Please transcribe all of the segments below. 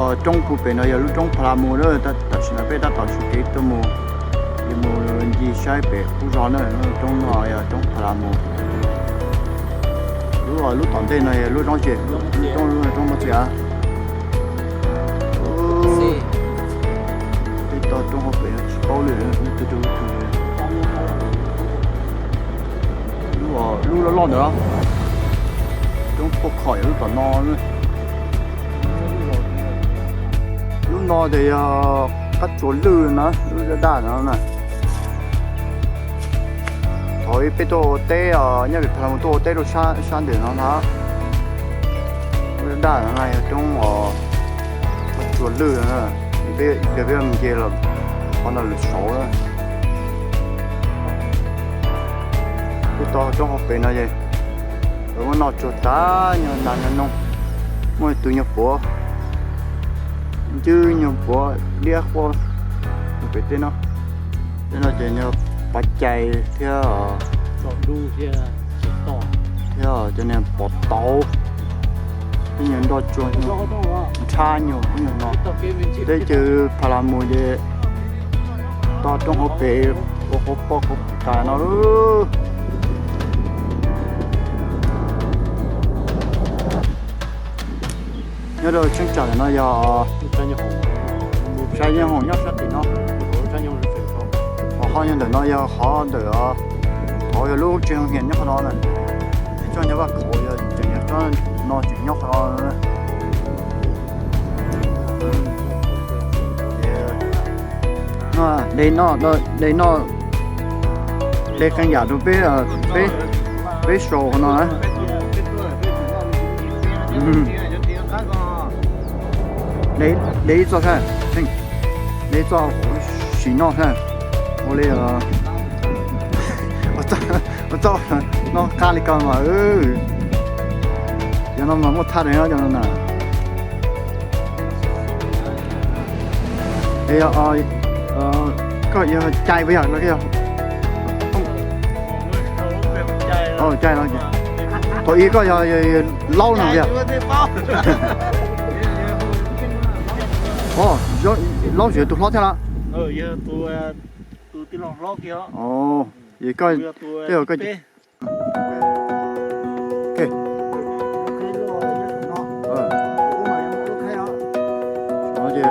Roob puag pem no yog lub roob Pha La Mus na, tam sim no peb tab tom sawv kev tuaj mus, yuav mus ncig saib pem qub zos na, lub roob no yog roob Pha La Mus. Lub, lub tom ntej no yog lub roob tse, lub roob, roob Mab Txias. Peb tog roob hauv pem no tsis paub li, lub, lub loj loj ntawd, roob Phuaj Khom yog lub tom no. Lub no ces yog qab tsuas lwj na, lub daj daj no na. Thaum ub peb tuaj ua teb os, nyob pem Pha La Mus tuaj ua teb rau sab ntawm no na. Lub daj daj no na yog roob os, qab tsuas lwj na. Yog peb mus nce los qhov no lawm saud na. Peb tog roob hauv pem no ces lawv muab noj tsuag tas, nyuag nas nyuag noog, muaj tus nyuag puav ncwb nyuag puav liab quaj pem tej no. Tej no ces nyuag pov cai thiab, thiab cov niag pov tauv, tej nyuag nroj tsuag, nrhab nyuag, nyuag no. Teb chaws Pha La Mus ces tog roob hauv pem ua qhuav poj qhuav tas no. Nyob rau cheeb tsam no yog Tshaj Yeej Hoom nyob sab tim no. Ho qhov nyob ntawm no yog qhov ntawm, qhov yog lub tsev hoos hias nyob qhov no na. Tsob nyuag vaj khaum yog tseem yog tsob no tseem nyob qhov no. De no, de no, de qee yam rau peb, peb, peb sau qhov no na. De ib txoj saib, de ib txoj sim noj saib. Ua li, ua txoj no qab li ko mas, cov no mas muaj thaj li no cov no na. Koj yog cai puas yog los koj yog, cai no, thaum ub koj yog laub no puas yog? Laub tsis yog tus hlob thiab los? Koj, ces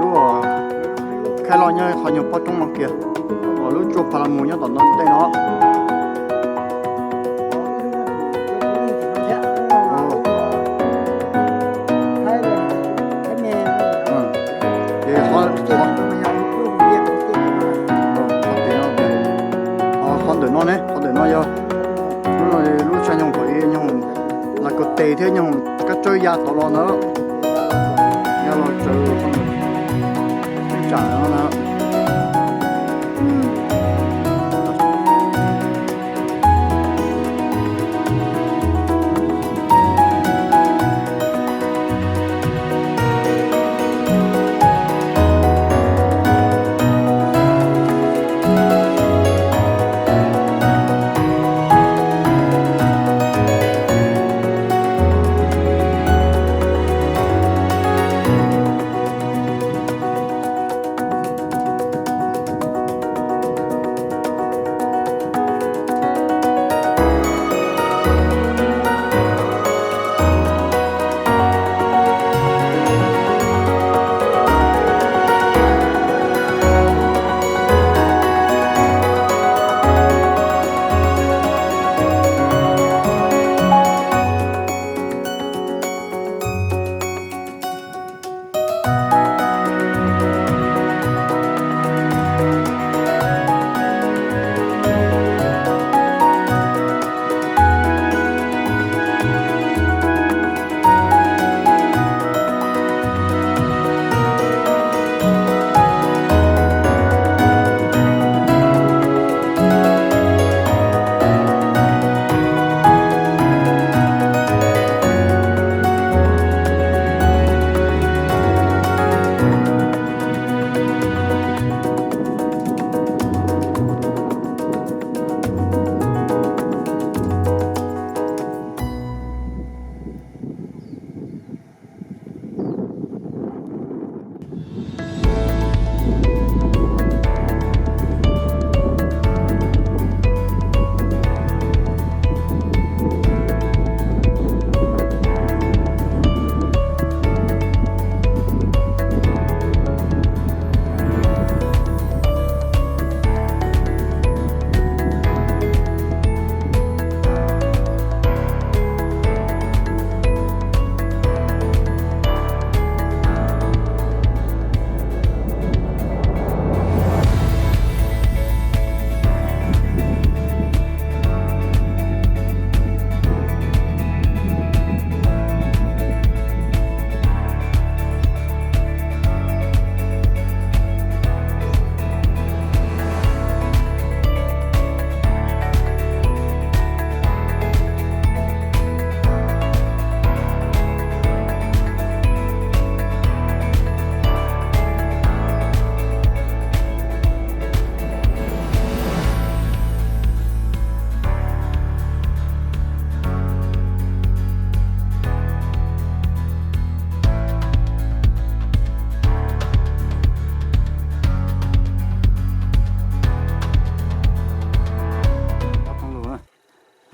lub khaib loj nyob qhov nyuag pob roob no kiag, lub tsua Pha La Mus nyob tom ntej no. Qhov ntawm no ne, qhov ntawm no yog lub, lub Tshaj Nyoog thaum ub nyoog Las Kaus Tes thiab nyoog Kab Tsawb ya tod los ntawd, ya los tsaws tsam no na.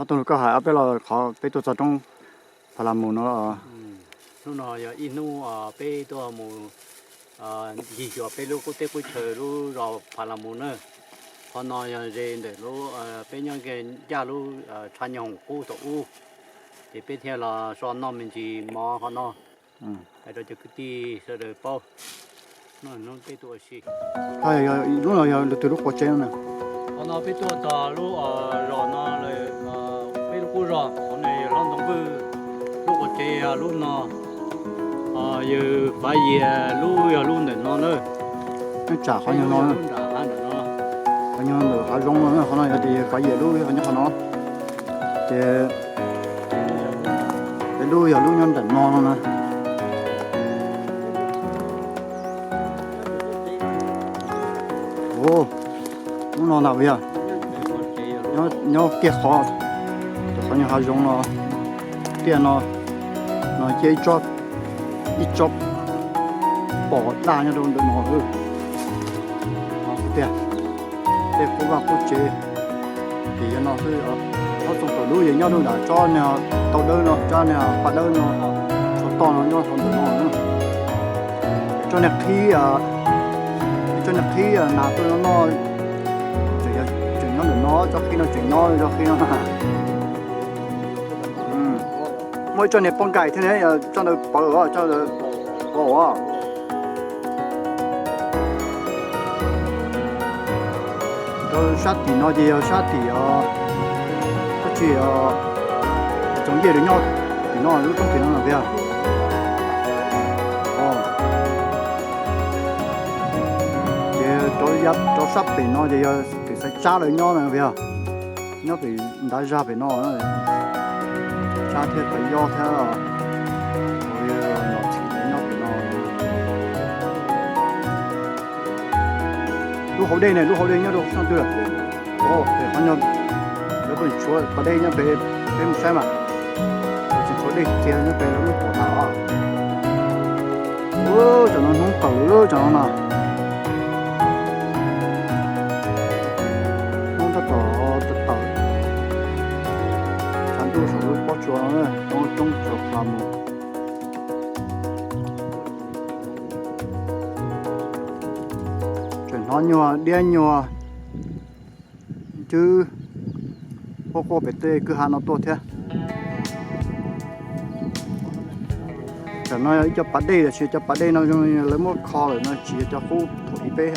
Ob tug koj hais ob peb los qhov peb tuaj txog roob Pha La Mus no. Hnub no yog ib hnub peb tuaj mus ncig xyuas peb lub qub teb qub chaw lub zos Pha La Mus na. Qhov no yog ze ntawm lub peb nyob ncaj lub tshav nyoog hoom qub thaum ub, ces peb thiaj los so noj me ntsis mov qhov no. Hais rau cov kwv tij sawv daws paub. Hnub no peb tuaj ua si. Lub no yog lub twg lub qua tsev no na? Qhov no peb tuaj txog lub zos no, peb lub qub zos, qhov no yog Hlob Ntoo Vwj lub qua tsev, lub no yog Fav Yias lub, yog lub ntawm no na. Nyob tsam qhov nyuag no, qhov nyuag ntawm hav zoov no, qhov no yog tias Fav Yias lub, qhov nyob qhov no. Ces peb lub yog lub nyob nram no no na. Lub no ntag yog nyob kiag qhov, qhov nyuag hav zoov no, tiaj no, no cia ib tsob pom daj nyob rau ntawm no. No xwb tiag, tej qub vaj qub tsev. Ces yog no xwb, ob txoos kaum lub yog nyob rau nram tsob niag tau dawb no, tsob niag paj dawb no, tsob toj no nyob hauv ntawm no. Tsob niag qhib, tsob niag qhib nas tuaj no, tseem nyob ntawm no, tsob qhib no tseem nyob, tsob qhib no. Muaj ib tsob niag pob nkaim thiab ne, tsob ntawd pawv, tsob ntawd pawv. Rau sab tim no ces yog sab tim, tab sis tsoom yej lawv nyob tim no, lub roob tim no no tiag. Ces rau sab pem no ces yog tim Xaiv Tsab lawv nyob na tiag, nyob pem ntav zag pem no, Tsab thiab Paj Yob thiab, nom txhim lawv nyob pem no. Lub hauv dej ne, lub hauv dej nyob rau sab twg lawm? Qhov no lawv pheej tshuav pas dej nyob pem, peb mus saib mas. Tsis tshuav dej txias nyob pem lawv muab pov tas os. Tam no hnub tawm lawm, tam no na. Hnub tab tom tawm, tshav ntuj saum lub pob tsuas no, roob tsuas plas mus. Tseem hnov nyuag diab nyuag ncwb quaj quaj pem tej kwj ha no tuaj thiab. Tam no yog ib co pas dej, tiam sis cov pas dej no zoo li lawv muab kho lawm no, tsis yog cov qub thaum ub peb,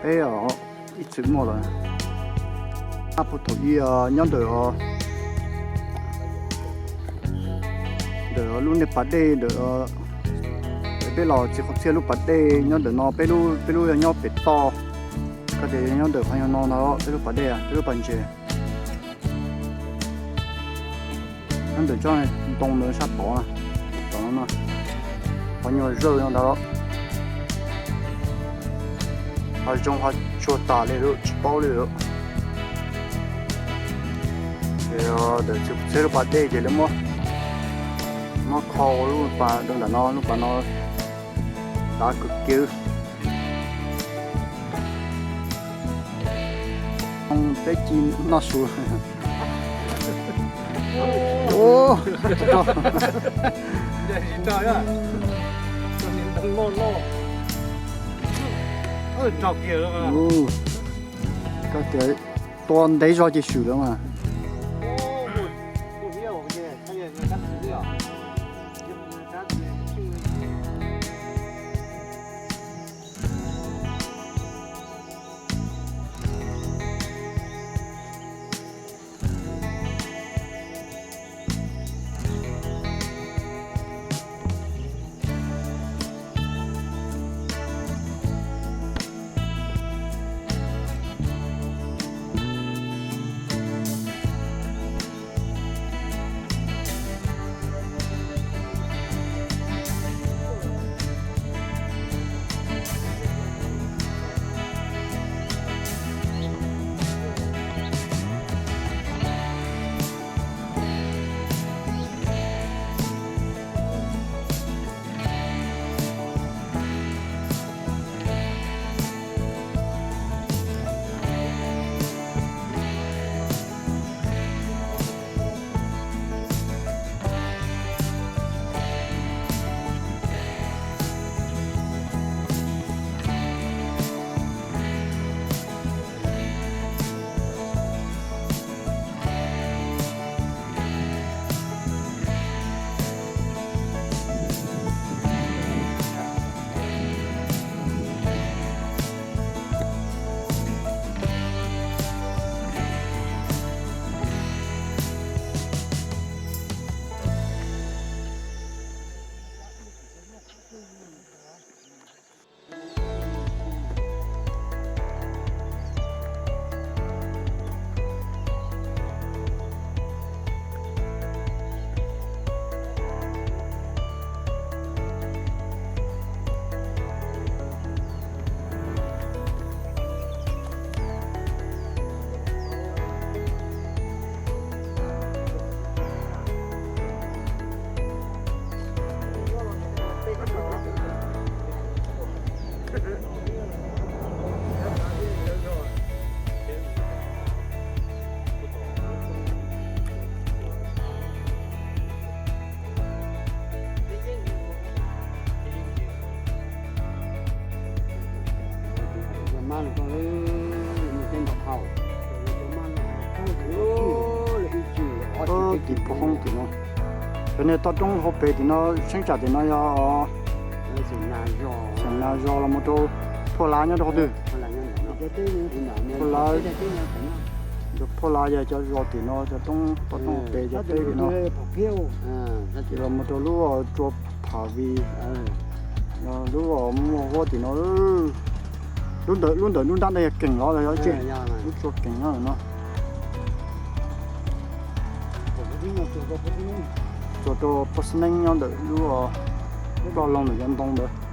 peb ib txwm muaj lawm. Ab, puag thaum ub nyob ntawm, ntawm lub niag pas dej ntawm peb los txiv qhov txhiaj lub pas dej nyob ntawm no, peb lub, peb lub yog nyob pem toj, koj tias yog nyob ntawm qhov no no, peb lub pas dej, peb lub pas ntses. Nyob ntawm tsob ntoo ntawd sab tod, tom no, qhov nyuag zawj no ntawd. Ho zoo ho tsuag tas li lawm tsis paub li lawm. Ces ntawm txiv qhov txhiaj lub pas dej ces lawv muab, muab kho ua lub pas rau ntawm no, lub pas no dav kawg kiag. Peb ci noj su. Koj tias tua ntev zog ces swm lawm mas. Tim pub hoob tim no. Cov niag toj roob hauv pes tim no, cheeb tsam tim no yog Xeem Nas zos los mus rau Phuaj Lav nyob rau qhov twg? Phuaj Lav, Phuaj Lav yog cov zos tim no, cov roob toj roob hauv pes cov teb tim no. Los mus rau lub tsua Pham Vis, lub muaj huab tim no. Lub ntawm, lub ntawm nruab nrab ntawd yog Keem los yog tsi? Lub tsua Keem nyob ntawm no. Tsua rau Paj Xab Neeb nyob ntawm lub ploj loo ntawm cov ntoo ntawd.